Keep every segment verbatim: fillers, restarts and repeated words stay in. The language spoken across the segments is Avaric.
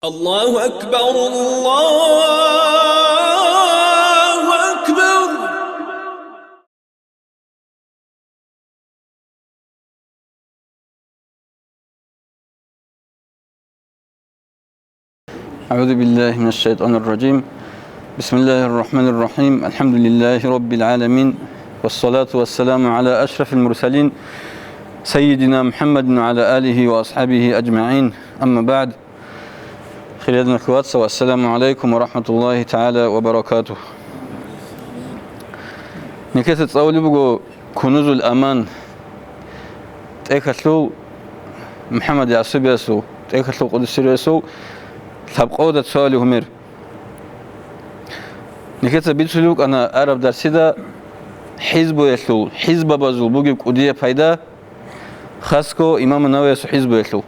الله أكبر، الله أكبر. أعوذ بالله من الشيطان الرجيم. بسم الله الرحمن الرحيم. الحمد لله رب العالمين. والصلاة والسلام على أشرف المرسلين سيدنا محمد وعلى آله وأصحابه أجمعين. أما بعد. Хириял диналъул вацал, ассаламу гӀалайкум ва рахӀматуллагьи тагӀала ва баракатугь. Нилъеца цӀалулеб буго Кунузул Аман, тӀехьалъул МухӀаммад ЯгӀсубиясул, тӀехьалъул къуддиса сирругьу, лъабкъоялда цоял гьумер. Нилъеца бицулеб букӀана араб дарсида хӀизбуялъул, хӀизбабазул бугеб кӀудияб пайда, хасго имам Нававиясул хӀизбуялъул.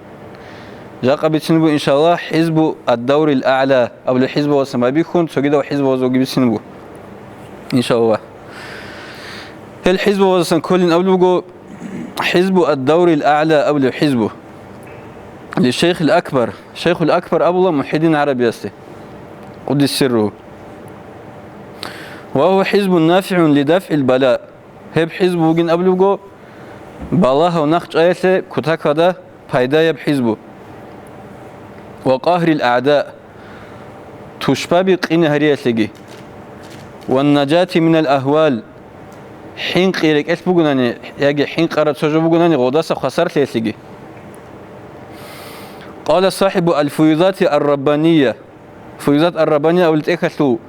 Жакъа бицин буго, иншаллагь, хӀизбу ад-Даврил АгӀла абулеб хӀизбуялдасан байбихьун, цогидал хӀизбуялдасан бицин буго, иншаллагь. Гьел хӀизбуялдасан кколин абулеб буго хӀизбу ад-Даврил АгӀла абулеб хӀизбу. Ли Шейхил Акбар, Шейхул Акбар абула МухӀиддин ГӀарабиясде, къуддиса сирругьу. Ва гьува хӀизбун нафигӀун ли дафгӀил бала. Гьеб хӀизбу бугин абулеб буго, балагьал нахъчӀваялъе кутакалда пайдаяб хӀизбу. Ва къагьрил агӀда, тушбаби къине гьариялъеги. Ва ннажати минал агьвал, хӀинкъи рекӀелъ бугунани яги хӀинкъараб цо жо бугунани гъодаса хвасарлъиялъеги. Къала сахӀибу аль-Фуюзати ар-Раббания, Фуюзат ар-Раббания абулеб тӀехьалъул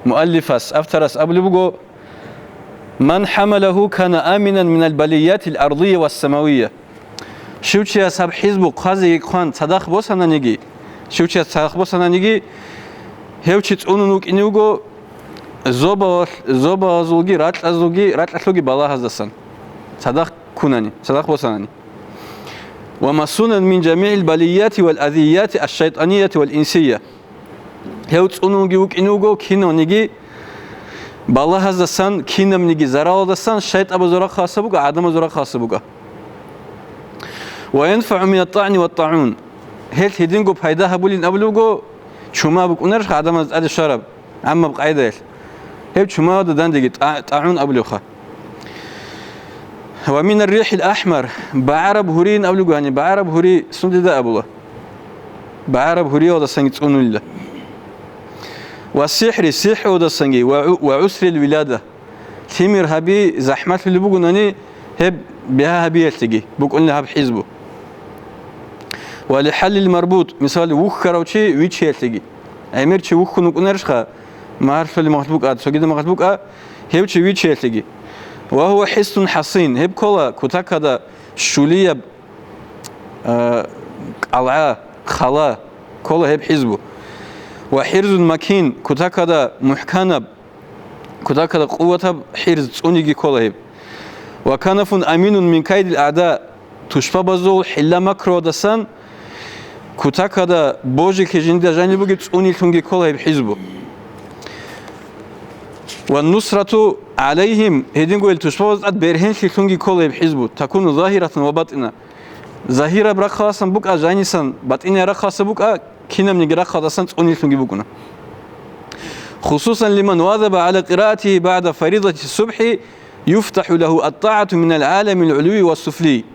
муаллифас, авторас абулеб буго: «Ман хӀамалагьу кана аминан минал балиятил ардия ва самавия». Щив чияс гьаб хӀизбу хъвазеги хъван цадахъ босананиги, щив чияс цадахъ босананиги, гьев чи цӀунун вукӀине вуго зобалъ-, зобалазулги ракьазулги, ракьалъулги балагьаздасан цадахъ ккунани, цадахъ босанани. «Ва масунан мин жамигӀил балияти вал азияти аш-шайтӀанияти вал инсия». Гьев цӀунунги вукӀине вуго кинавниги балагьаздасан, кинабниги заралалдасан, шайтӀабазул рахъалъа буго, гӀадамазул рахъалъа буго. «Ва янфагӀу минат-тӀагӀни ват-тӀагӀун». Гьелъ гьединго пайда гьабулин абулеб буго, чума букӀунарищ гӀадамаз тӀаде щвараб гӀаммаб къайдаялъ? Гьеб чумаялда дандеги тӀа-, тӀагӀун абулебха. «Ва минар-рихӀил ахӀмар», багӀараб гьуриин абулеб буго гьаниб, багӀараб гьури сундеда абула? БагӀараб гьуриялдасанги цӀунулила. «Ва сихӀри», сихӀрудасанги, «ва гӀу-, ва гӀусрил вилада». Лъимер гьаби захӀмалъулеб бугунани, гьеб бигьа гьабиялъеги букӀунила гьаб хӀизбу. «Ва лихӀаллил марбут», мисал, вухьарав чи вичиялъеги. ГӀемер чи вухьун вукӀунарищха, магьарлъулеб мехалъ букӀа, цогидаб мехалъ букӀа, гьев чи вичиялъеги. «Ва гьува хӀиснун хӀасин», гьеб ккола кутакада щулияб, а, кӀалгӀа, хала ккола гьеб хӀизбу. «Ва хӀирзун макин», кутакада мухӀканаб, кутакада къуватаб хӀирз цӀуниги ккола гьеб. «Ва канафун аминун мин кайдил агӀда», тушбабазул хӀилла-макруялдасан кутакада божилъи жинда жаниб бугеб цӀунилъунги ккола гьеб хӀизбу. «Ва нусрату гӀалайгьим», гьединго гьел тушбабаз тӀад бергьенлъилъунги ккола гьеб хӀизбу, «такуну загьиратан ва батӀина». Загьираб рахъаласан букӀа жанисан, батӀинияб рахъаласан букӀа, кинабниги рахъалдасан цӀунилъунги букӀуна. «Хусусан лиман вазаба гӀала къираатигьи багӀда фаридати субхӀи юфтахӀу лагьу ат-тагӀату минал гӀаламил гӀулуви ва суфли».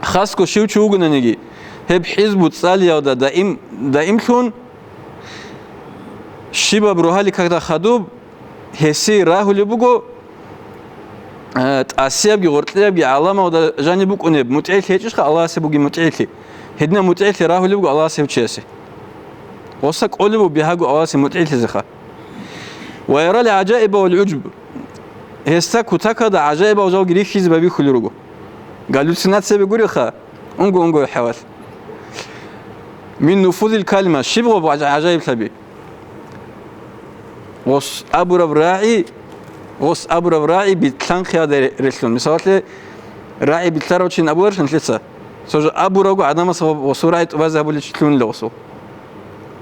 Хасго щив чи вугонаниги, гьеб хӀизбу цӀалиялда даим, даимлъун, щибаб рогьалил какда хадуб, гьесие рагьулеб буго, э, тӀасиябги гъоркьиябги гӀаламалда жаниб букӀунеб, мутӀигӀлъи гьечӀищха Аллагьасе бугеб мутӀигӀлъи? Гьединаб мутӀигӀлъи рагьулеб буго Аллагьасе гьев чиясе. Гъоса кӀолеб буго бигьаго Аллагьасе мутӀигӀлъизеха. «Ва ярал гӀажаиба вал гӀужб». Гьесда кутакалда гӀажаибал жалги рихьизе байбихьулел руго. Галлюцинацияби гуриха, унго-унго хӀавалъ. «Мин нуфузил калима», щиб гъоб гӀажаиблъаби? Гъос абураб рагӀи, гъос абураб рагӀи битлъанхъиялда релълъун. Мисалалъе, рагӀи битлъарав чин абуларищ нилъеца? Цо жо абурабго гӀадамас гъосул рагӀи тӀубазе гьабулев чи лъунила гъосул.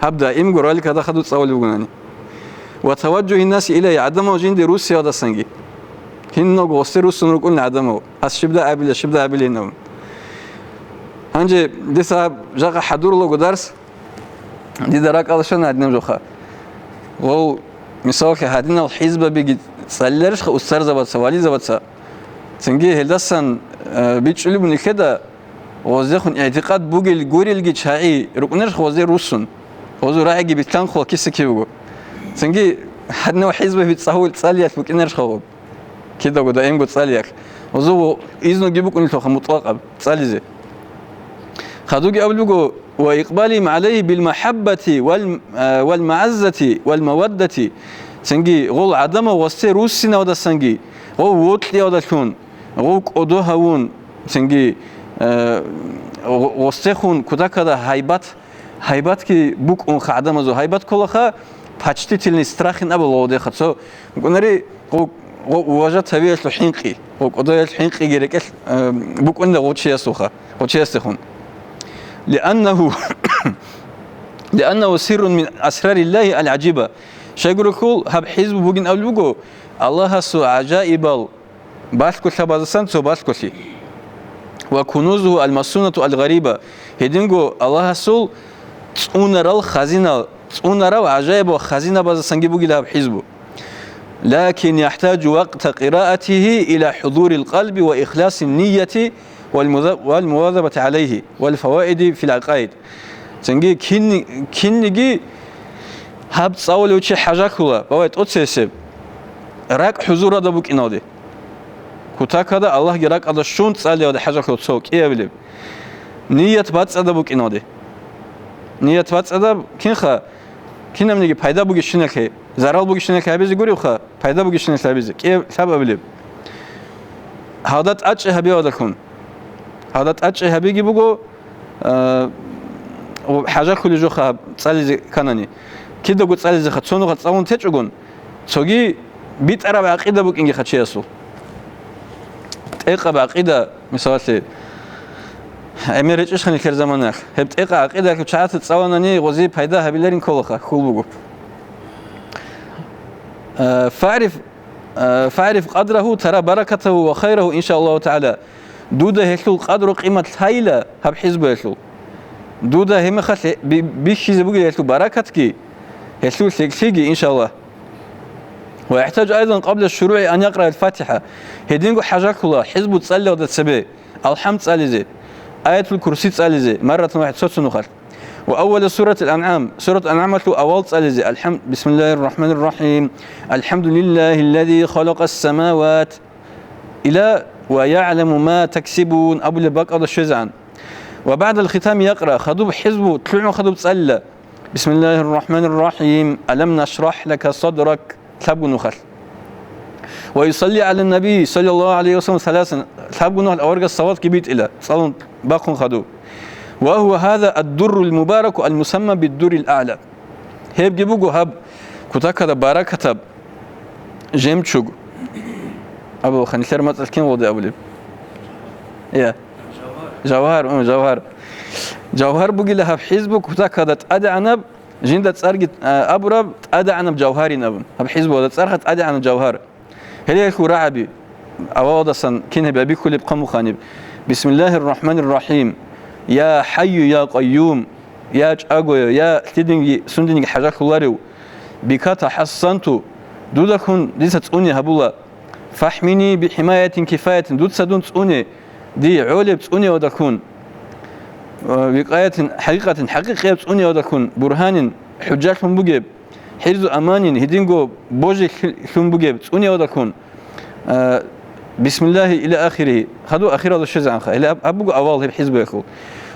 Гьаб даимго раликада хадуб цӀалулеб бугонани. «Ва таваджугьин наси илайгьи», гӀадамал жинде руссиялдасанги. Гьиннав гъосде руссун рукӀунел гӀадамал. Гьас щибда абила, щибда абилин абун. Гьанже дица гьаб жакъа хӀадурлаго дарс, Дида ракӀалда щвана гьадинаб жоха. Гъов, мисалалъе, гьадинал хӀизбабиги цӀалиларищха устарзабаца, вализабаца? Цинги гьелдасан, э, бичӀчӀулеб нилъеда, гъоздехун игӀтикъад бугел гурелги чагӀи рукӀунарищха гъозде руссун? Гъозул рагӀиги билълъанхъула киса-кибего. Цинги гьадинав хӀизбаби цӀагьул цӀалиялъ букӀинарищха гъоб? Кидаго даимго цӀалиялъ. Гъозул изнуги букӀунелъулха мутӀлакъаб цӀализе. Хадуги абулеб буго: «Ва икъбалихим гӀалайгьи бил махӀаббати вал, э, вал магӀаззати вал маваддати». Цинги гъол гӀадамал гъосде руссинавдасанги, гъов вокьиявдалъун, гъов кӀодо гьавун, цинги, э, гъо-, гъосдехун кутакада гьайбат, гьайбатги букӀунха гӀадамазул, гьайбат кколаха, почтительный страхин абула гъодеха. Цо букӀунари гъо-, гъо-, уважат гьавиялъул хӀинкъи, гъо-, кӀодоялъул хӀинкъиги рекӀелъ, э, букӀунила гъочиясулха, гъочиясдехун. Лианнагьу, лианнагьу сиррун мин асрариллагьи ал-гӀажиба. Щайгурелъул гьаб хӀизбу бугин абулеб буго Аллагьасул гӀажаибал балъголъабазасан цо балъголъи. Ва кунузугьу алмасунату алгариба, гьединго Аллагьасул цӀунарал хазина, цӀунарал гӀажаибал хазинабазасанги бугила гьаб хӀизбу. Лакин яхӀтажу вакъта къираатигьи иля хӀузурил къалби ва ихласин нияти вал муза-, вал мувазабати гӀалайгьи вал фаваиди фил гӀакъаид. Цинги кин-, кинниги гьаб цӀалулев чи хӀажалъула, бавай тӀоцесеб, ракӀ хӀузуралда букӀиналде. Кутакада Аллагьги ракӀалда щун цӀалиялде хӀажалъула цо кӀиабилеб. Ният бацӀцӀадаб букӀиналде. Ният бацӀцӀадаб кинха, кинабниги пайда бугищиналъе, зарал бугищиналъе гьабизе гуревха, пайда бугищиналъе гьабизе, кӀияб лъабабилеб. Гьалда тӀачӀи гьабиялдалъун. Гьалда тӀачӀи гьабиги буго, а, хӀажалъулеб жоха гьаб цӀализе кканани. Кидаго цӀализеха цо нухалъ цӀалун течӀогон, цоги битӀараб гӀакъида букӀингиха чиясул. ТӀекъаб гӀакъида, мисалалъе, гӀемер гьечӀищха нилъер заманаялъ. Гьеб тӀекъаб гӀакъидаялъул чагӀаца цӀаланани гъози пайда гьабиларин кколаха, хьул буго. А, фагӀриф, а, фагӀриф къадрагьу тара баракатагьу ва хайрагьу, иншааллагьу тагӀала. Дуда гьелъул къадру-къимат лъайила гьаб хӀизбуялъул. Дуда гьебмехалъ би-, бихьизе бугел гьелъул баракатги, гьелъул лъикӀлъиги, иншааллагь. Ва яхӀтажу айдан къабла шуругӀи ан якъра аль-Фатиха. Гьединго хӀажалъула хӀизбу цӀалиялда цебе АлхӀам цӀализе, Аятул Курси цӀализе, марратан вахӀид цо-цо нухалъ. Ва аввала суратил Ан'ам, сурат Ан'амалъул авал цӀализе, алхӀам-, Бисмиллагьир рахӀманир рахӀим. АлхӀамдулиллагьиллази халакъас самават. Ила ва ягӀламу ма таксибун абулеб бакӀалда щвезегӀан. Ва баъдал хитам якъра, хадуб хӀизбу лъугӀун хадуб цӀалила: Бисмиллагьир рахӀманир рахӀим, алам нашрахӀ лака садрак, лъабго нухалъ. Ва юсалли гӀалан наби, саллаллагьу гӀалайгьи ва саллам, саласан, лъабго нухалъ аварагас салаватги битӀила, цӀалун бахъун хадуб. Ва гьува гьаза ад-дуррул мубараку ал-мусамма бид-дуррил а'ла. Гьебги буго гьаб кутакада баракатаб жемчуг. Абу, ха, нилъер мацӀалъ кин гъоде абулеб? Я. Жавгьар, ун, жавгьар. Жавгьар бугила гьаб хӀизбу кутакада тӀадегӀанаб, жинда цӀарги, а, абураб, тӀадегӀанаб жавгьарин абун. Гьаб хӀизбуялда цӀарха тӀадегӀанаб жавгьар. Гьеле хьул рагӀаби, авалдасан кин гьеб абихьулеб хъамухъаниб. Бисмиллагьир рахӀманир рахӀим. Я ХӀайю, я Къайюм, я чӀагояв, я лъидинги сундинги хӀажалъуларев, бика тахӀассанту, дудалъун дица цӀуне гьабула, фахӀмини бихӀимаятин кифаятин, дуца дун цӀуне, дие гӀолеб цӀуневадалъун, ва викаятин, хӀакъикъатин, хӀакъикъияб цӀуневадалъун, бургьанин, хӀужжалъун бугеб, хӀирзу аманин, гьединго божи лъ-, лъун бугеб цӀуневадалъун, а, бисмиллагьи иля ахиригьи, хаду ахиралда щвезегӀанха. Гьеле гьаб, гьаб буго авал гьеб хӀизбуялъул.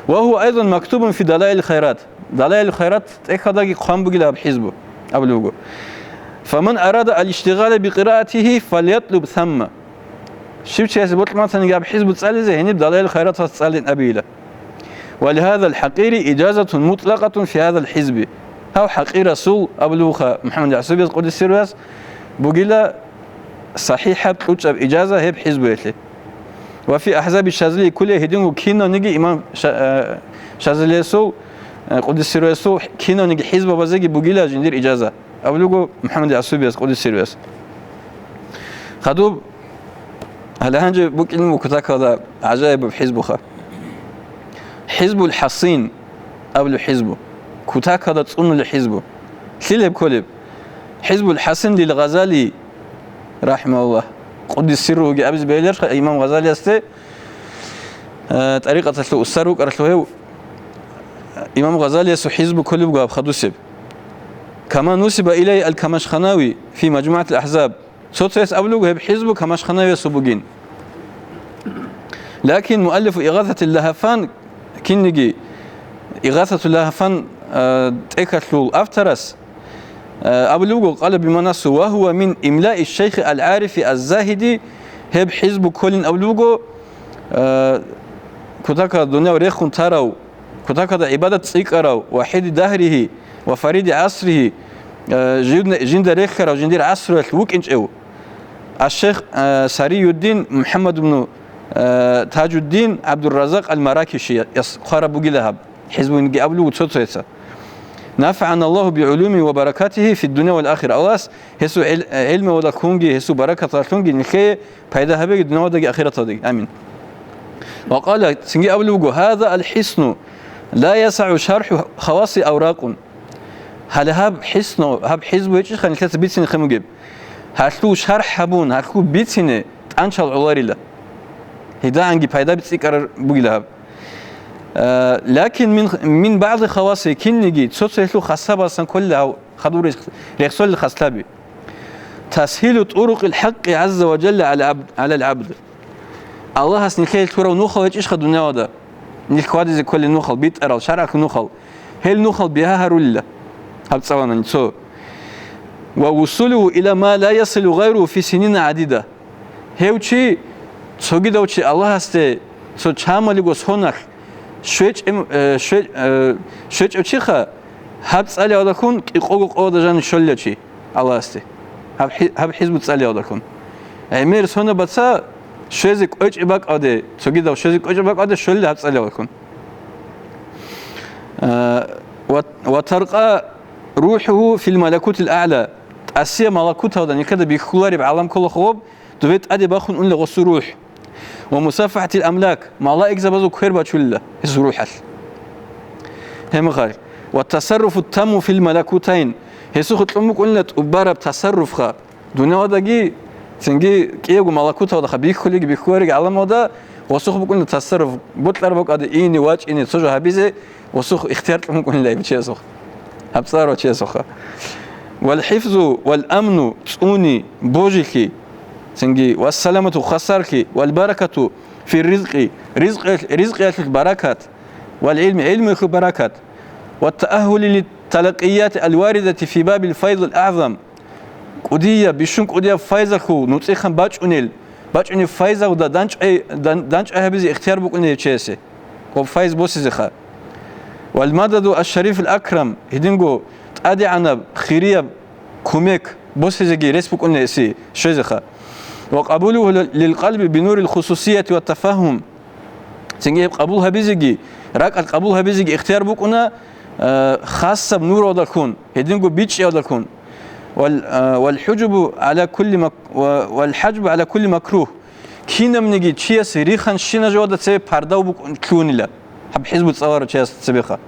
Ва гьува айзан мактубун фи Далаил хайрат. Далаил хайрат тӀехьалдаги хъван бугила гьаб хӀизбу, абулеб буго. Фаман арада алиштигъала бикъираатигьи фальятлуб самма. Щив чиясе бокьун батаниги гьаб хӀизбу цӀализе, гьениб Далаил хайраталъ цӀалин абейила. Ва лигьазал хӀакъири ижазатун мутӀлакъатун фи гьазал хӀизби. Гьав хӀакъирасул, абулеб буха МухӀаммад ЯгӀсубияс къуддиса сирругьу, бугила сахӀихӀаб кьучӀаб ижаза гьеб хӀизбуялъе. Ва фи ахӀзаби Шазили кколей гьединго кинавниги имам Ша-, э, Шазилиясул, э, къуддиса сирругьу, кинавниги хӀизбабазеги бугила жиндир ижаза, абулеб буго МухӀаммад ЯгӀсубияс къуддиса сирругьу. Хадуб, гьале гьанже букӀин буго кутакалда гӀажаибаб хӀизбуха. ХӀизбул ХӀасин абулеб хӀизбу. Кутакалда цӀунулеб хӀизбу. Лъил гьеб кколеб? ХӀизбул ХӀасан лил Гъазали, рахӀимагьуллагь. Къуддиса сирругьуги абизе бегьиларищха имам Гъазалиясде, э, тӀарикъаталъул устар вукӀаралъув гьев, имам Гъазалиясул хӀизбу кколеб буго гьаб хадусеб. Кама нусиба илайгьи ал-Камашханави фи Мажмугьатил Ахзаб. Цо-цояс абулеб буго гьеб хӀизбу Камашханавиясул бугин. Лакин муаллифу Игъасатил Лагьафан, кинниги Игъасатул Лагьафан, а, тӀехьалъул авторас, а, абулеб буго, къала биманасу, ва гьува мин имлаи шейхи ал-гӀарифи аз-загьиди, гьеб хӀизбу кколин абулеб буго, а, кутакалда дунияв рехун тарав, кутакалда гӀибадат цӀикӀкӀарав, вахӀиди дагьригьи ва фариди гӀасригьи, э, жив-, жинда рехьарав жиндир гӀасруялъ вукӀинчӀев, аш-шейх, э, Сариюддин МухӀаммад ибну, э, Тажуддин ГӀабдурразакъ ал-Маракишияс хъвараб бугила гьаб хӀизбуниги абулеб буго цо-цояса. НафагӀаналлагьу бигӀулумигьи ва баракатигьи фиддуния вал ахира. Аллагьас гьесул гӀел-, гӀелмуялдалъунги, гьесул баракаталдалъунги нилъее пайда гьабеги дуниядаги ахираталдаги. Амин. Ва къала, цинги абулеб буго, гьаза аль-хӀисну ла ясагӀу шархӀу хаваси авракъун. Гьале гьаб хӀисну, гьаб хӀизбу гьечӀищха нилъеца бицинехъин бугеб? Гьалъул шархӀ гьабун, гьалъул бицине тӀанчал гӀоларила. ГьедагӀанги пайда цӀикӀкӀараб бугила гьаб. Э, лакин мин, мин багӀди хаваси, кинниги цо-цо гьелъул хасабасан кколила гьав хадур рехсолел хаслаби. Тасгьилу турукъил хӀакъи гӀазза ва жалла гӀала абд-, гӀалал гӀабд. Аллагьас нилъее лъурав нухал гьечӀищха дунялалда? Нилъ хьвадизе кколел нухал, битӀарал, шаргӀалъул нухал. Гьел нухал бигьа гьарулила. Гьаб цӀаланани цо. Ва вусулугьу иля ма ла ясилу гъайругьу фи синина гӀадида. Гьев чи, цогидав чи Аллагьасде цо чамалиго соналъ щвечӀеб-, э, щве-, э, щвечӀев чиха, гьаб цӀалиялдалъун кӀикъого къоялда жанив щолила чи Аллагьасде. Гьаб хӀи-, гьаб хӀизбу цӀалиялдалъун. ГӀемер сонабаца щвезе кӀвечӀеб бакӀалде, цогидав щвезе кӀвечӀеб бакӀалде щолила гьаб цӀалиялдалъун. Э, ва, ва таркъа рухӀугьу фил малакутил а'ла, тӀасияб малакуталда нилъеда бихьулареб гӀалам ккола хъубаб, дубе тӀаде бахун унила гъосул рухӀ. Ва мусафахӀатил амлак, малаикзабазул квер бачулила гьесул рухӀалъ. Гьеб мехалъ, ва тасарруфу тамму фил малакутайн, гьесухъ кьун букӀунила тӀубараб тасарруфха, дунялалдаги, цинги кӀиябго малакуталдаха бихьулеги бихьулареги гӀаламалда гъосухъ букӀунила тасарруф, бокьараб бакӀалде ине, вачӀине, цо жо гьабизе, гъосухъ ихтияр кьун букӀунила гьеб чиясухъ, гьаб цӀаларав чиясухъа. Вал хӀифзу вал амну, цӀуни, божилъи, цинги, вассаламату, хвасарлъи, вал баракату фир ризкъи, ризкъи-, ризкъиялъулъ баракат, вал гӀилми, гӀилмуялъулъ баракат, ва тааххули лит талакъияти ал варидати фи бабил файзил агӀзам, кӀудияб, бищун кӀудияб файзалъул нуцӀихъан бачӀунел, бачӀунеб файзалда данчӀвай-, дан-, данчӀвай гьабизе ихтияр букӀунеб гьев чиясе, ва файз босизеха. Вал мададу аш-шарифил акрам, гьединго тӀадегӀанаб, хирияб кумек босизеги рес букӀунеб гьесие щвезеха. Ва къабулугьу лил къалби бинурил хусусияти ва тафагьум, цинги гьеб къабул гьабизеги, ракӀалъ къабул гьабизеги ихтияр букӀуна, э, хасаб нуралдалъун, гьединго бичӀчӀиялдалъун. Вал, э, вал хӀужубу гӀала кулли мак-, ва, вал хӀажбу гӀала кулли макругь. Кинабниги чиясе риханщина жо гьалда цебе пардав букӀун лъугьунила, гьаб хӀизбу цӀаларав чиясда цебеха.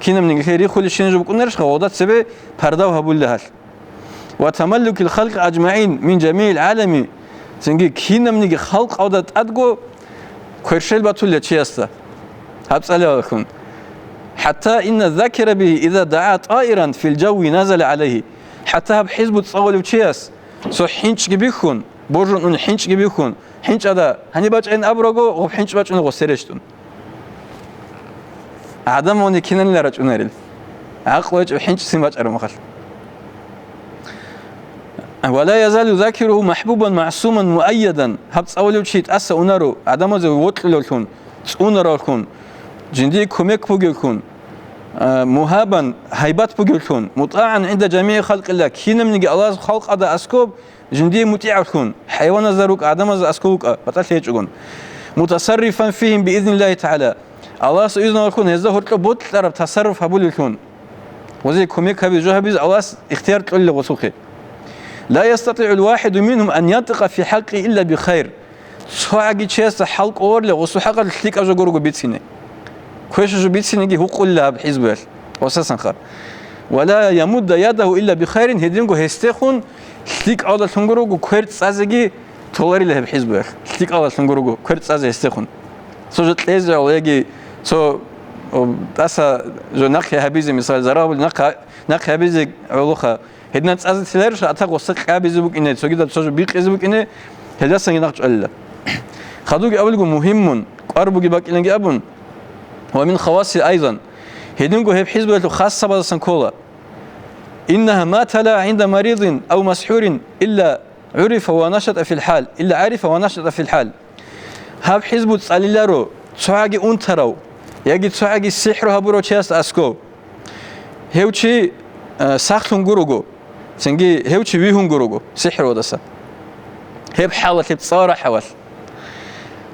Кинабниги лъе рихулищина жо букӀунарищха, гьалда цебе пардав гьабулила гьалъ. Ва тамаллукил халкъи аджмаин мин жамигӀил гӀалами, цинги кинабниги халкъалда тӀадго кверщел батулила чиясда гьаб цӀалиялдалъун. ХӀатта инна закира бигьи иза дагӀа тӀаиран фил жавви назала гӀалайгьи. ХӀатта гьаб хӀизбу цӀалулев чияс цо хӀинчӀги бихьун, божун ун хӀинчӀги бихьун, хӀинчӀалда гьаниб бачӀайин абурабго, гъоб хӀинчӀ бачӀуна гъосде рещтӀун. ГӀадамални кинанила рачӀунарел, гӀакълу гьечӀеб хӀинчӀцин бачӀараб мехалъ. Ва ла язалу закиругьу махӀбубан магӀсуман муайядан, гьаб цӀалулев чи тӀаса унаро, гӀадамазе вокьулевлъун, цӀунаравлъун, жиндие кумек бугевлъун, а, мугьабан, гьайбат бугевлъун, мутӀагӀан гӀинда жамигӀи халкъилла, кинабниги Аллагьасул халкъалда аскоб, жиндие мутӀигӀавлъун, хӀайваназда рукӀа, гӀадамазда аскӀов вукӀа, батӀалъи гьечӀогун. Мутасаррифан фигьим биизниллагьи тагӀала. Аллагьасул изналъун гьезда гьоркьоб бокьараб тасарруф гьабулевлъун. Гъозе кумек гьабизе, жо гьабизе Аллагьас ихтияр кьолила гъосухъе. Ла ястатигӀул вахӀиду мингьум ан янтикъа фи хӀакъи илла бихайр. ЦогӀаги чиясда хӀал кӀоларила гъосул хӀакъалъулъ лъикӀаб жо гурого бицине. Квеша жо бицинеги гьукъулила гьаб хӀизбуялъ. Ва сасанха. «Ва ла ямудда ядагьу илла бихайрин», гьединго гьесдехун лъикӀалдалъун гурого квер цӀазеги толарила гьеб хӀизбуялъ. ЛъикӀалдалъун гурого квер цӀазе гьесдехун. Цо жо кьезе гӀоло яги цо, о, тӀаса жо нахъе гьабизе, мисал, зарагъ були нахъа-, нахъе гьабизе гӀолоха. Гьединан цӀазе телариша, ата гъоса кьабизе букӀине, цогидал цо жо бикъизе букӀине, гьелдасанги нахъ чӀвалила. Хадуги абулго мугьиммун, кӀвар буги бакӀиланги абун, ва мин хаваси айзан. Гьединго гьеб хӀизбуялъул хасабаздасан ккола. Иннагьа ма тала гӀинда маридин ав масхӀурин илла гӀурифа ва нашата фил хӀал, илла гӀарифа ва нашата фил хӀал. Гьаб хӀизбу цӀалиларо цогӀаги унтарав яги цогӀаги сихӀру гьабурав чиясда аскӀов. Гьев чи, э, сахлъун гурого, цинги гьев чи вигьун гурого сихӀрудаса. Гьеб хӀалалъ, гьеб цӀалараб хӀалалъ.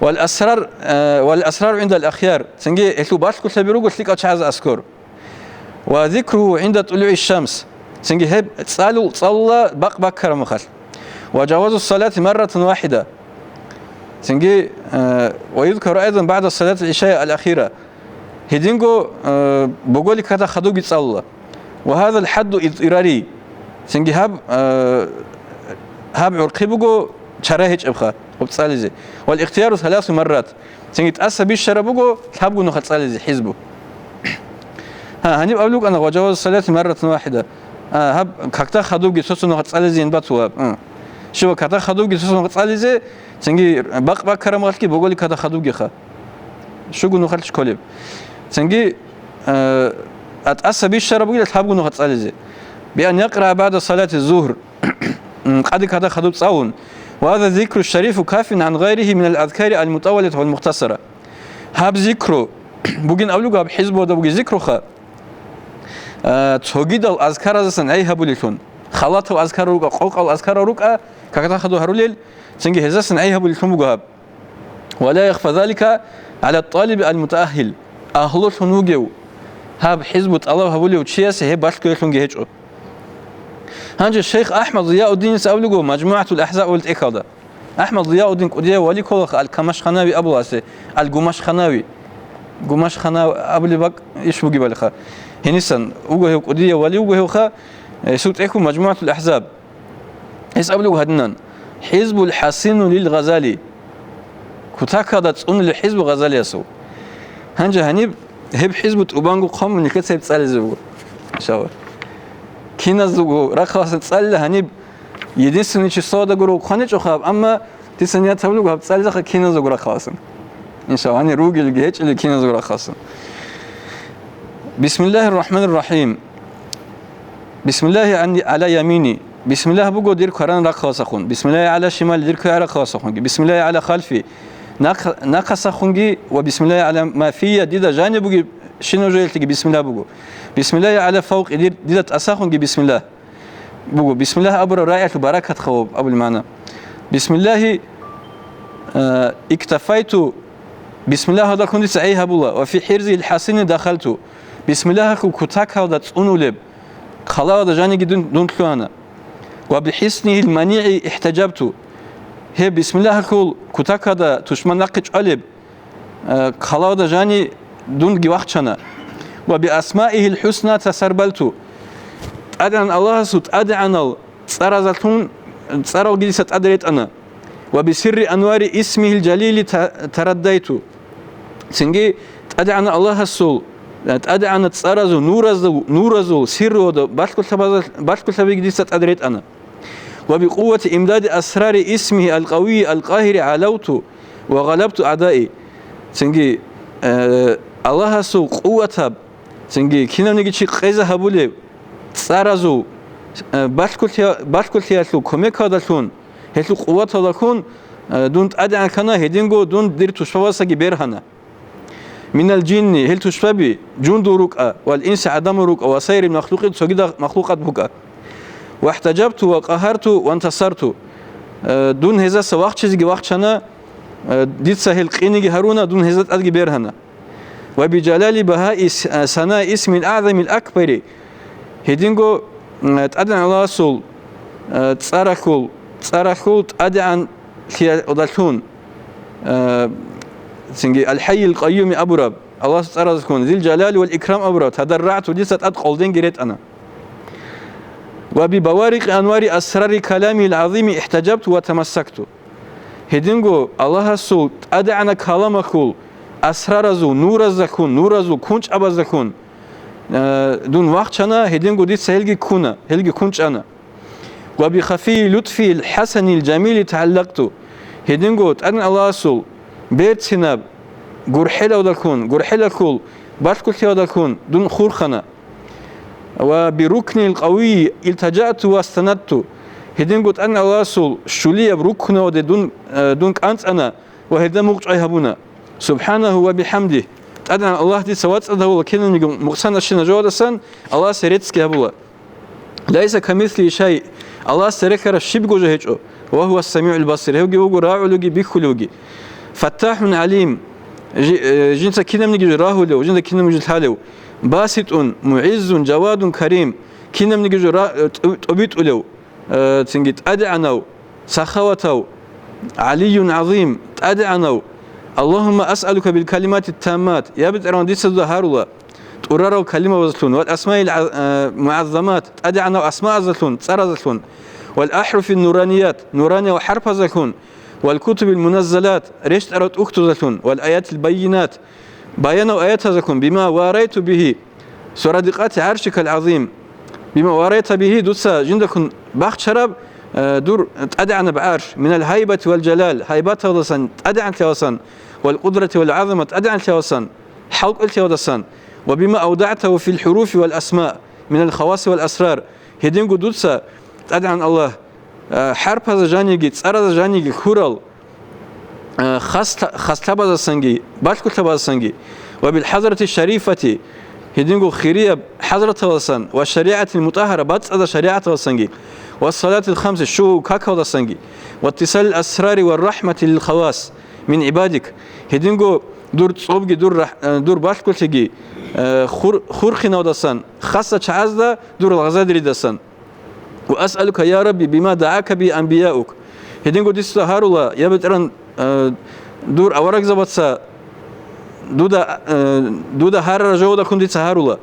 Вал асрар, э, вал асрар гӀиндал ахяр, цинги гьелъул балъголъаби руго лъикӀал чагӀазда аскӀор. Ва зикругьу гӀинда тӀулугӀи шамс. Цинги гьеб цӀалул-, цӀалула бакъ баккараб мехалъ. Ва жавазу салати марратан вахида. Цинги, э, ва юзкару айзан багӀда салати гӀишаи ал-ахира. Гьединго, э, боголикада хадубги цӀалула. Ва гьазал хӀадду идтӀирари. Цинги гьаб, э, гьаб гӀурхъи буго чара гьечӀебха гьеб цӀализе. Вал ихтияру саласу маррат. Цинги тӀаса бищараб буго лъабго нухалъ цӀализе хӀизбу. Гьа, гьаниб абулеб букӀана, ва жавазу салати марратан вахида. А, гьаб какда хадубги цо-цо нухалъ цӀализейин батула. А. Щибаб какда хадубги цо-цо нухалъ цӀализе, цинги бакъ баккараб мехалъги боголикада хадубгиха. Щуго нухалъ кколеб. Цинги, э, а тӀаса бищараб бугила лъабго нухалъ цӀализе. Биан якъра багӀда салати зугьр. М, къади када хадуб цӀалун. Ва гьаза зикру шарифу кафин гӀан гъайрихи минал азкари ал-мутӀаввалат вал мухтасара. Гьаб зикру бугин абулеб, гьаб хӀизбуда бугеб зикруха, а, цогидал азкаразасан гӀей гьабулелъун. Халатал азкар рукӀа, къокъал азкар рукӀа, какда хадуб гьарулел, цинги гьезасан гӀей гьабулелъун буго гьаб. Ва ла яхфа залика гӀала тӀалиби ал-мутааххил. Агьлулъун вугев, гьаб хӀизбу тӀалаб гьабулев чиясе гьеб балъгоялъунги гьечӀо. Гьанже шейх АхӀмад Зияуддиница абулего МажмугӀатул АхӀзаб абулеб тӀехьалда. АхӀмад Зияуддин кӀудияв вали кколаха, Ал-Камашханави абуласе, Ал-Гумашханави. Гумашхана абулеб бакӀ иш бугебалиха. Гьенисан вуго гьев, кӀудияв вали вуго гьевха, гьесул тӀехьу МажмугӀатул АхӀзаб. Гьес абулего гьадинан: «ХӀизбул хӀасину лил Гъазали». Кутакалда цӀунулеб хӀизбу Гъазалиясул. Гьанже гьаниб гьеб хӀизбу тӀубанго хъван нилъеца гьеб цӀализе буго. Иншалла. Киназдаго рахъаласан цӀалила гьаниб, единственный числода гуро хъваничӀо хаб, амма дица ният гьабулего гьаб цӀализаха киназдаго рахъаласан. Иншалла, гьанир ругелги гьечӀели киназдаго рахъаласан. Бисмиллагьир рахӀманир рахӀим. Бисмиллагьи гӀанни гӀала ямини. Бисмиллагь буго дир кваран рахъаласахун. Бисмиллагьи гӀала шимали, дир квегӀ рахъаласахунги. Бисмиллагьи гӀала халфи. Нахъ-, нахъасахунги ва бисмиллагьи гӀала ма фийя, дида жаниб бугебщинаб жоялъеги бисмиллагь буго. Бисмиллагьи гӀала фавкъи, дир, дида тӀасахунги бисмиллагь буго. Бисмиллагь абураб рагӀиялъул баракат хаваб абулеб магӀна. Бисмиллагьи, э, иктафайту, бисмиллагьалдалъун дица гӀей гьабула, ва фи хӀирзил хӀасини дахалту. Бисмиллагьалъул кутакалда цӀунулеб хъалаялда жаниги дун, дун лъугьана. Ва бихӀиснигьил манигӀи ихтажабту. Гьеб бисмиллагьалъул кутакалда тушман нахъе чӀвалеб, э, хъалаялда жани дунги вахчана. Ва биасмаигьил хӀусна тасарбалту. ТӀадегӀан Аллагьасул тӀадегӀанал цӀаразалъун цӀаралги дица тӀад ретӀана. Ва бисирри анвари исмигьил жалили та-, тараддайту. Цинги ТӀадегӀан Аллагьасул, ТӀадегӀанав цӀаразул нуразул, нуразул сирруялда балъголъабазал-, балъголъабиги дица тӀад ретӀана. Ва бикъуввати имдади асрари исмигьи алкъавийи алкъагьири гӀалавту ва гъалабту агӀдаи. Цинги, э, Аллагьасул къуватаб, цинги кинавниги чи къезе гьабулеб цӀаразул, э, балъголъия-, балъголъиялъул кумекалдалъун, гьелъул къуваталдалъун, э, дун тӀадегӀан ккана, гьединго дун дир тушбабасаги бергьана. Минал жинни, гьел тушбаби, жундул рукӀа, вал инси, гӀадамал рукӀа, ва сайри махлукъи, цогидал махлукъат букӀа. Вахтажабту ва къагьарту вантасарту. Э, дун гьезаса вахчизеги вахчана, э, дица гьел къиниги гьаруна, дун гьезда тӀадги бергьана. Ва би жалали багьаи с-, э, сана исмил агӀзамил акбари. Гьединго, м, ТӀадегӀан Аллагьасул, э, цӀарахъул, цӀарахъул тӀадегӀанлъиялдалъун, э, цинги Ал-ХӀаййил Къайюми абураб, Аллагьасул цӀаразехун, Зил Жалали вал Икрам абураб, тадаррагӀту, дица тӀад къолденги ретӀана. Ва би баварикъи анвари асрари каламил гӀазими ихтажабту ва тамассакту. Гьединго Аллагьасул тӀадегӀанаб каламалъул асраразул нуразехун, нуразул кунчӀабазехун, э, дун вахчана, гьединго дица гьелги ккуна, гьелги кунчӀана. Ва би хафийи лутфил хӀасанил жамили тагӀаллакъту. Гьединго ТӀадегӀан Аллагьасул берцинаб гурхӀелавдалъун, гурхӀелалъул балъголъиялдалъун дун хурхана. Ва би рукнил къавийи илтажаъту ва станадту. Гьединго ТӀадегӀан Аллагьасул щулияб рукнавалде дун, э, дун кӀанцӀана ва гьелда мугъчӀвай гьабуна. Субханагьу ва бихӀамдигь. ТӀадегӀан Аллагь дица вацӀцӀад гьавула кинабниги мукъсанашина жоялдасан, Аллагьасе реццги гьабула. Лайса камислигьи шай, Аллагьасда рехараб щибго жо гьечӀо, ва гьува самигӀул басир, гьевги вуго рагӀулевги бихьулевги. Фаттахьун гӀалим, жи-, э, жинца кинабниги жо рагьулев, жинца кинабниги жо лъалев. Баситун, мугӀиззун, жавадун, карим, кинабниги жо ра-, э, тӀу-, тӀобитӀулев, э, цинги тӀадегӀанав, сахаватав, гӀалийюн гӀазим, тӀадегӀанав. Аллагьумма асъалука бил калимати таммат, я БетӀергьан, дица дуда гьарула, тӀурарал калимабазлъун, вал асмаил гӀа-, а, мугӀаззамат, тӀадегӀанав асмаазалъун, цӀаразалъун, вал ахӀруфин нураният, нураниял хӀарпазалъун, вал кутубил муназзалат, рещтӀарал тӀухьдузалъун, вал аятил байинат, баянал аятазалъун, бима варайту бигьи, сурадикъати гӀаршикал гӀазим, бима варайта бигьи, дуца жиндалъун бахчараб, а, дур тӀадегӀанаб гӀарш, минал гьайбати вал жалал, гьайбаталдасан, тӀадегӀанлъиялдасан, вал къудрати вал гӀазамат, тӀадегӀанлъиялдасан, хӀалкӀолъиялдасан, ва бима авдагӀтагьу фил хӀуруфи вал асма, минал хаваси вал асрар, гьединго дуца, ТӀадегӀан Аллагь, а, хӀарпазда жаниги, цӀаразда жаниги хьурал, а, хасла-, хаслъабаздасанги, балъголъабаздасанги, ва бил хӀазрати шарифати, гьединго хирияб хӀазраталдасан, ва шаригӀатил мутӀагьара, бацӀцӀадаб шаригӀаталдасанги, ва салатил хамси, щугьу какалдасанги, ва иттисалил асрари ва рахӀмати лил хавас мин гӀибадик, гьединго дур цӀобги, дур рахӀ-, э, дур балъголъиги, э, хур-, хурхинавдасан, хасса чагӀазда дур лагъзадеридасан. Ва асъалука, я Рабби, бима дагӀака би анбияук. Гьединго дица гьарула, я БетӀергьан, э, дур аварагзабаца дуда, э, дуда гьарараб жавабалъун дица гьарула.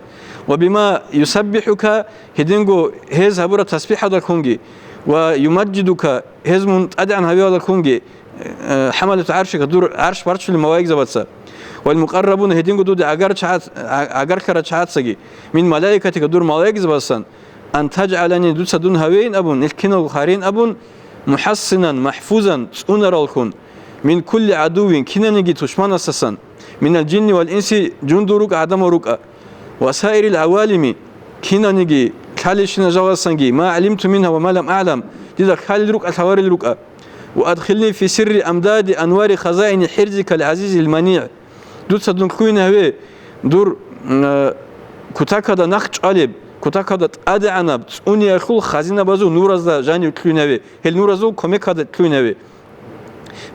Ва бима юсаббихӀука, гьединго гьез гьабураб тасбихӀалдалъунги, ва юмажжидука, гьез мун тӀадегӀан гьавиялдалъунги, э, хӀамалату гӀаршика, дур гӀарш барччулел малаикзабаца, вал мукъаррабуна, гьединго дуда гӀагар чагӀац-, гӀа-, гӀагарлъарал чагӀацаги, мин малаикатика, дур малаикзабасан, ан тажгӀалани, дуца дун гьавейин абун, нилъ киналго гьарин абун, мухӀассинан, махӀфузан, цӀунараллъун, мин кулли гӀадуввин, кинаниги тушманасдасан, минал жинни вал инси, жундул рукӀа, гӀадамал рукӀа, ва саирил гӀавалими, кинаниги, лъалищина жаласанги, ма гӀалимту мингьа ва ма лам агӀлам, дида лъалел рукӀа, лъаларел рукӀа. Ва адхилни фи сирри амдади анвари хазаини хӀирзикал гӀазизил манигӀ. Дуца дун лъугьин гьаве, дур, м, э, кутакалда нахъ чӀвалеб, кутакалда тӀадегӀанаб цӀуниялъул хазинабазул нуразда жанив лъугьин гьаве, гьел нуразул кумекалда лъугьин гьаве.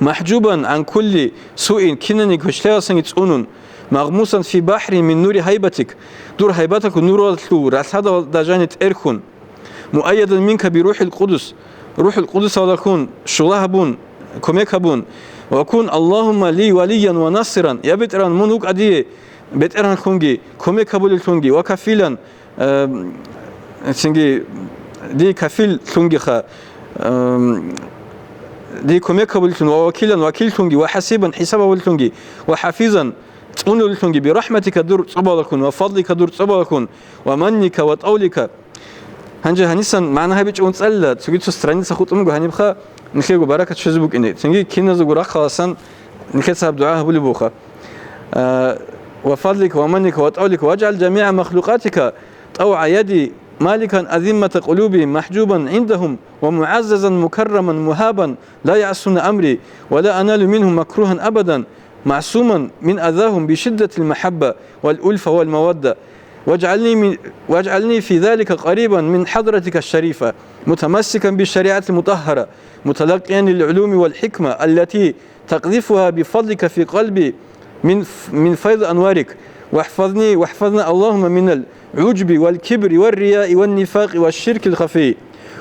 МахӀжубан гӀан кулли суин, кинани квешлъиялдасанги цӀунун, магъмусан фи бахӀри мин нури гьайбатик, дур гьайбаталъул нуралъул ралъадалда жани тӀерхьун, муайядан минка би РухӀил Къудус, РухӀул Къудусалдалъун щула гьабун, кумек гьабун, ва кун Аллагьумма ли валиян ва насиран, я БетӀергьан, мун вукӀа дие бетӀергьанлъунги, кумек гьабулевлъунги, ва кафилан, э, цинги, дие кафиллъунгиха, э, дие кумек гьабулеллъун, ва вакилан, вакиллъунги, ва хӀасибан, хӀисаб гьабулеллъунги, ва хӀафизан, цӀунулеллъунги, бирахӀматика, дур цӀобалахун, ва фадлика, дур цӀобалахун, ва манника, ва тӀавлика. Гьанже гьанисан магӀна гьабичӀого цӀалила, цоги цо страница хутӀун буго гьанибха, нилъего баракат щвезе букӀине. Цинги киназего рахъаласан нилъеца гьаб дугӀа гьабулеб буха. А, ва фадлика, ва манника, ва тӀавлика, важгӀал жамигӀа махлукъатика тӀавгӀа яди маликан азиммата къулубихим, махӀжубан гӀиндагьум ва мугӀаззазан мукарраман мугьабан, ла ягӀсуна амри, ва ла аналу мингьум макругьан абадан, معصوما من أذاهم بشدة المحبة والألفة والمودة، واجعلني من، واجعلني في ذلك قريبا من حضرتك الشريفة، متمسكا بالشريعة المطهرة، متلقيا للعلوم والحكمة التي تقذفها بفضلك في قلبي من، من فيض أنوارك، واحفظني، واحفظنا اللهم من العجب والكبر والرياء والنفاق والشرك الخفي،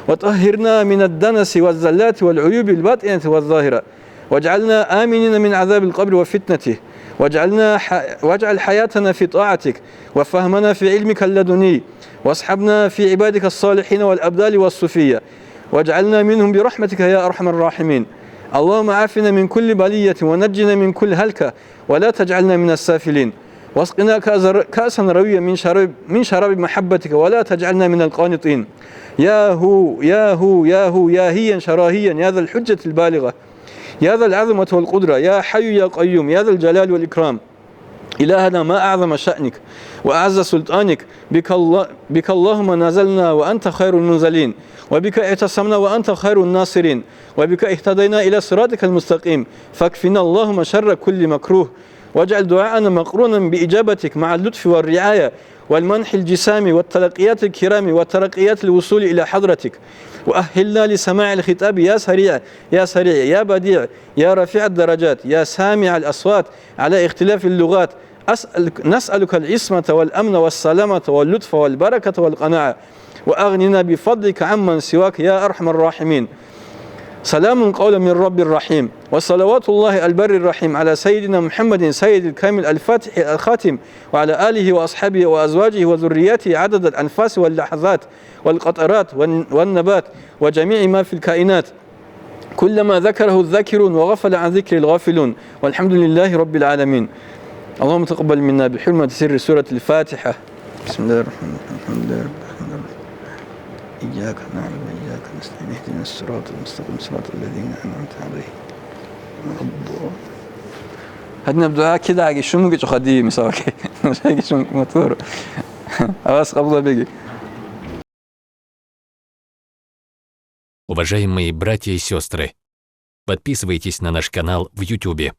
وطهرنا من الدنس والزلات والعيوب الباطنة والظاهرة. واجعلنا آمنين من عذاب القبر وفتنته، واجعلنا ح-، واجعل حياتنا في طاعتك، وفهمنا في علمك اللدني، واصحبنا في عبادك الصالحين والأبدال والصوفية، واجعلنا منهم برحمتك يا أرحم الراحمين. اللهم عافنا من كل بلية ونجنا من كل هلكة ولا تجعلنا من السافلين. واسقنا كأس-، كأسا رويا من شراب، من شراب محبتك ولا تجعلنا من القانطين. يا هو، يا هو، يا هو، يا هيا شراهيا، يا ذا الحجة البالغة، يا ذا العظمة والقدرة، يا حي يا قيوم، يا ذا الجلال والإكرام. إلهنا، ما أعظم شأنك وأعز سلطانك، بك الله، بك اللهم نزلنا وأنت خير المنزلين، وبك اعتصمنا وأنت خير الناصرين، وبك اهتدينا إلى صراطك المستقيم، فاكفنا اللهم شر كل مكروه، واجعل دعاءنا مقرونا بإجابتك مع اللطف والرعاية والمنح الجسام والتلقيات الكرام وترقيات الوصول إلى حضرتك، وأهلنا لسماع الخطاب يا سريع، يا سريع، يا بديع، يا رفيع الدرجات، يا سامع الأصوات، على اختلاف اللغات. أسألك، نسألك العصمة والأمن والسلامة واللطف والبركة والقناعة، وأغننا بفضلك عمن سواك يا أرحم الراحمين. سلام قولا من رب رحيم، وصلوات الله البر الرحيم على سيدنا محمد سيد الكامل الفاتح الخاتم، وعلى آله وأصحابه وأزواجه وذرياته عدد الأنفاس واللحظات والقطرات والن-، والنبات وجميع ما في الكائنات، كلما ذكره الذاكرون وغفل عن ذكره الغافلون، والحمد لله رب العالمين. اللهم تقبل منا بحرمة سر سورة الفاتحة. بسم الله الرحمن الرحيم. الحمد لله رب العالمين. إياك نعبد وإياك نستعين. اهدنا الصراط المستقيم. صراط الذين أنعمت عليهم. الضالين. Гьадинаб дугӀа кидаги шумуги чӀухадиги, мисалги. Нушаги шум матур. Авас къабулабеги. Уважаемые братья и сестры, подписывайтесь на наш канал в Ютубе.